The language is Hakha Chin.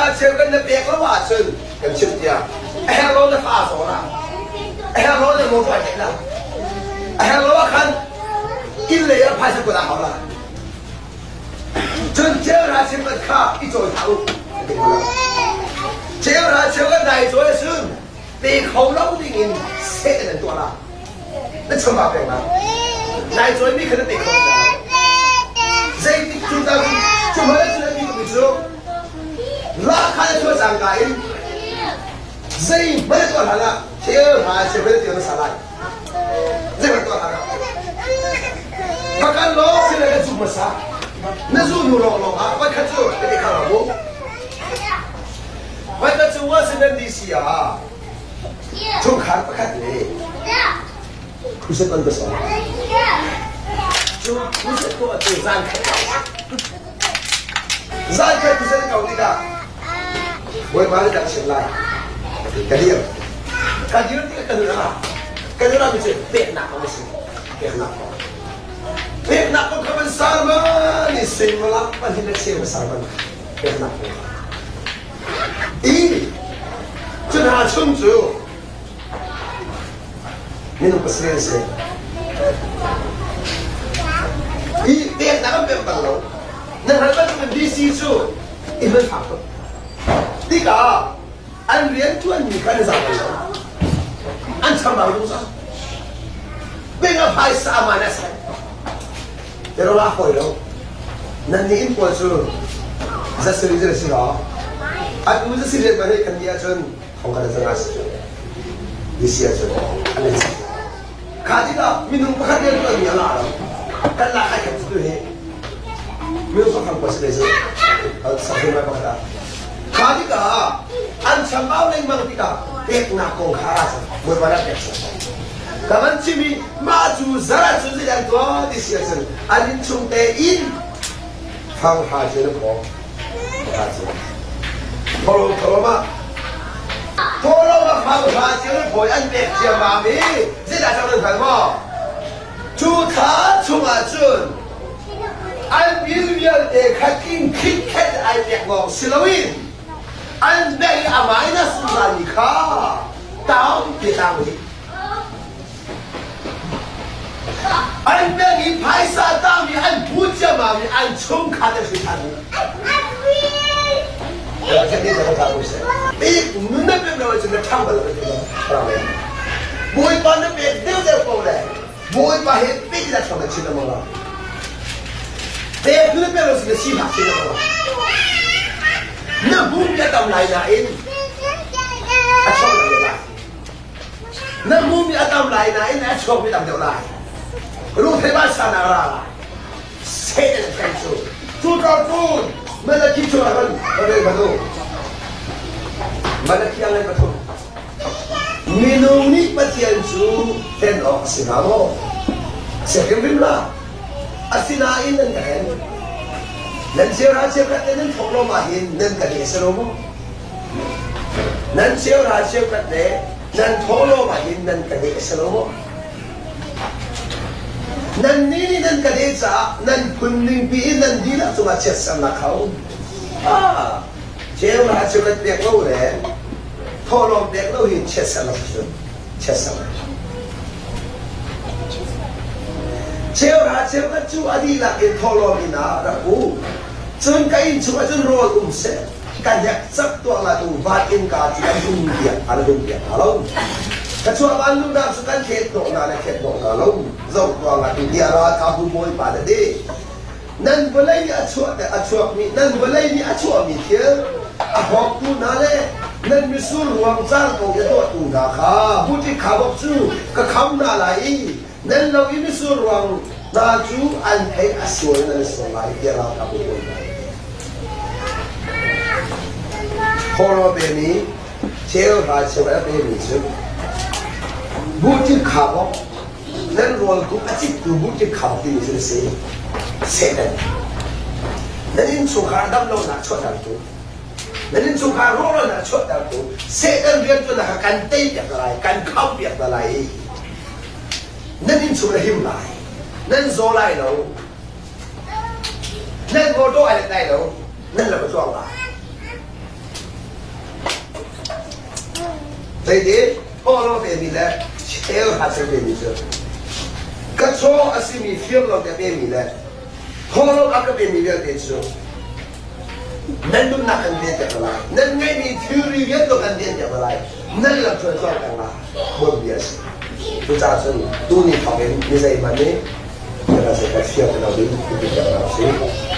Cheuhra cheu kan na pek lo ahcun kan chimh tiah a herh lo na fa a zaw la. A herh lo na motor ai tlaih la. A herh lo ah khan inn lei ah phaisa kuat a hau la. Cun cheuhra cheu khat kha i cawi hlah u. Cheuhra cheu khat nai cawi ahcun pe kho lo ding in seh nan tuah la. Na chambau peng la. Nai cawimi kha na pe kho lo. Zeitik cu ta cu hmanh cu na ti mi cu la kha na chuah cangka in zeihmanh tuah hlan ah thil hna cheu na ti na sa lai. Zeihmanh tuah hlan ah. Phakan law sila na zu hmasa. Na zu hnu lawnglawng ah voikhat cu na ti kha lo mu. Voikhat cu Washington DC ah Chungkhar pakhat nih crusade an ka sawm. Cu crusade tuah cu zan khat Zan khat crusade kau tikah Bawipa nih kan chimh lai. Ka dir. Ka dir tikah ka nun ah ka nun ah mi cu peknak kong a si. Peknak kong. Peknak kong kha van sarman i suimilam pahnih le cheu sarman peknak kong. I cu hna chung cu minung pasarih an si. I peknak an pek bal lo. Nan hngalh bantukin BC cu i hman fak tuk. Tikah an rianṭuanmi kha an zang bal lo. An chambau zungzal. Bing a phaisa man a sai. Pero a hawi lo. Nan nih inn pawl cu zasiri zir si lo. Atu zasiri man hei kan nih ahcun thong kan zanga si cu. Disi ahcun an in si. Kha tikah minung pakhat rian tuan mi a la lo. Kan lak ai khat cu hi minung pakhat pa si le cu. Sakhin mai pakhat ah. Kha tikah an chambau lengmang tikah peknak kong kha ra cang. Bawipa rak pek cang. Ka van chim i mah cu zara cu zeidah an tuah ti si ahcun an inn chung te in fanghra cu na phaw pakhat cu tholo tholo ma tholo ma fanghra cu na phaw i an pek ciammam i zeidah cang nan hngal maw cu thla chungah cun an bil vialte kha king khit ai pek lawng si loin an bek i a minus zungzalmi kha tampi tang rih An pek i phaisa tangmi an phu ciammam i an chungkhat an si ṭhan. Nun na pek lo ahcun na ṭhang bal lo Bawipa na pek deuh deuh ko le Bawipa he pek na ṭhang na chin lengmang la. Pek nu na pek lo si na si hlah chin lengmang la. Na hmum a tam lai nain a chuak lo lai. Na hmumi a tam lai nain a chuakmi tam deuh lai. Ruthei ba san ah ra lai. Satan a ṭhen cu. Cu cun Malaki cu a run rel batu. Malaki a ngai pathum. Minung nih Pathian cu hlen awk a si hnga maw? A si hrimhrim la. Asinain nan ka hlen. Nan cheuhra cheukhat le nan thawk lo ma hin nan ka nih a si lo maw? Nan cheuhra cheukhat le nan thawhlawm ah hin nan ka deh a si lo maw? Nannih nih nan ka deh caah nan phun ningpi in nan dihlak cungah chiatsernak kha a um. Ah, cheuhra cheukhat pek lo le thawhlawm pek lo hi chiatsernak cu chiatsernak. Cheuhra cheukhat cu a dihlak in thawhlawm inn ah rak u. Cun ka inn chungah cun rawl um seh. Ka hneksak tuah la tu van innka cu kan hung piak an hung piak hna lo. Ka chuah van luhnak cu kan thlet hnawh hna le thlet hnawh hna lo. Zoh tuah nga tu tiah ralkapbu bawipa na ti. Nan vawlei nih a chuah a chuakmi nan vawlei nih a chuahmi thil a hawktu hna le nan mitsur ruang car ko i a tuahtu hna kha buṭik khabok cu ka kham hna lai i nan lo i mitsur ruang hna cu an thei a sual in an i sual lai tiah ralkapbu bawipa nih a ti. Hawraw pemi cheuhra cheu a pemi cu buṭik khabok nan rawl kung a cittu buṭik khabok timi cu na si. Satan. Nan innchungkhar damlonak chuahtertu, nan innchungkhar rawhralnak chuahtertu Satan rianṭuannak kha kan teipiak hna lai, kan khampiak hna lai i nan innchung na him lai nan zaw lai lo nan motor ai let lai lo nan lam a tluang lai. Zeitin thawhlawm pemi le cheu kha sei pemi cu ka chaw a simi fir lo te pemi le thawhlawm a ka pemi vialte cu nan nunnak kan ven piak lai. Nan ngeihmi thilri vialte kan ven piak lai. Nan lamhruai tuah peng lai. Bawmhbia a si. Cucaah cun tuni thawk in mi zeihmanh nih kan zei kan fir ti lo ding ti piak hna usih.